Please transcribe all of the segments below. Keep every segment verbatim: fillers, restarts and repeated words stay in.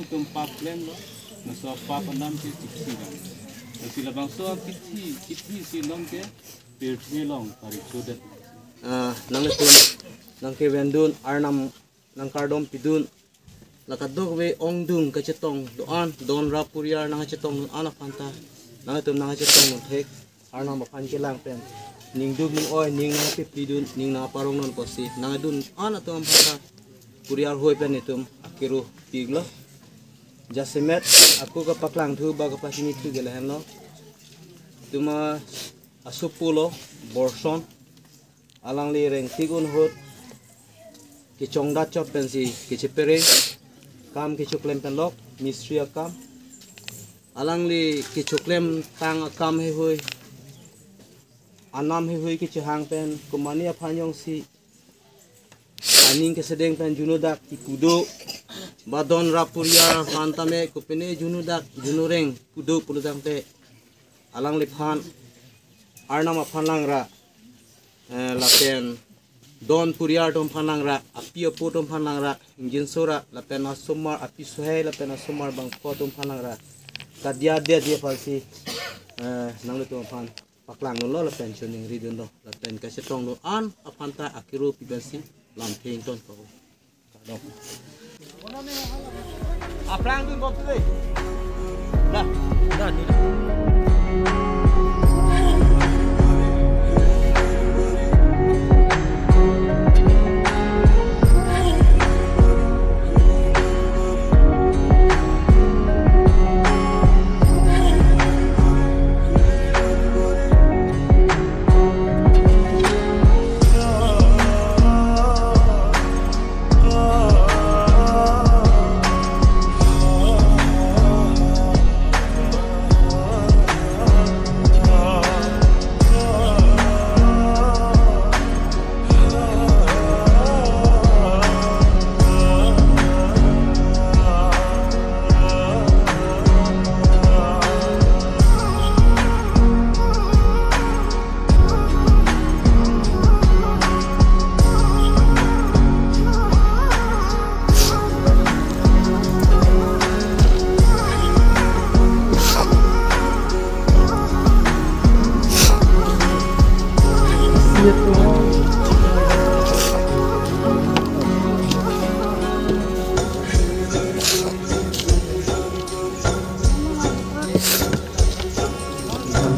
Itum pap klemlo, laso pap anam ke chiksi dam. Lasi labangso kithi, kithi si non ke pirthe along parichodet. Ah, nanglitum nangkevendun, Arnam nangkardom pidun, la kadokave ongdung kachetong do-an, don ra puriar nangchetong do-an aphan ta, nanglitum nangchetong thek, Arnam aphan kelang pen ningduk ning-oi, ning nangpipidun, ning nangparong non pusi nangdun an atum aphan ta puriar hoi pen itum akero piklo. Jasemet ako kapaklangthu ba kapachinithu ke lahenlo. Itum asopo lo Borson, alangli rengtik un ahut kechongdat chot pensi kechepereng, kam kechoklem pen lok, mistri akam. Alangli kechoklemtang akam heihui, anam heihui kechehang pen komane aphan jongsi aning kesedeng pen junudak kipu do, ba don ra puriar aphan tame kopine junudak junureng pu do pulotangte, alangliphan Arnam aphan langra, eh, lapen don puriar atum aphan langra, api apo atum aphan langra, ingjinso ra, lapen asomar api sohei, lapen asomar bangpho atum aphan langra, kadiya diya diya aphansi, eh, nanglitum aphan paklangdunlo, lapen choningridunlo, lapen kachetong do-an aphan ta akero pi pensi lamthe ington ko. Aplang dun bom tu dei. Dah. Dah, dah.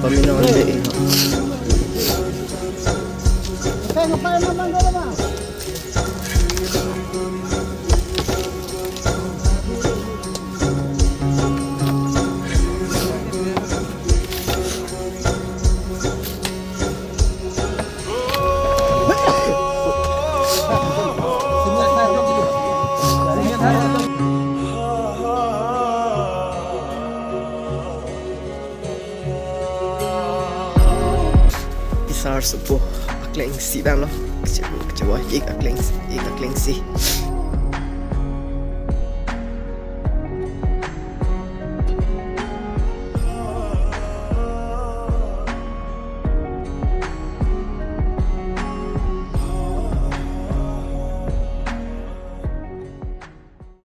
Paminong dei. Pisar sopo akleng isi damlo. Kecil, kecil, ik akleng, ik akleng isi.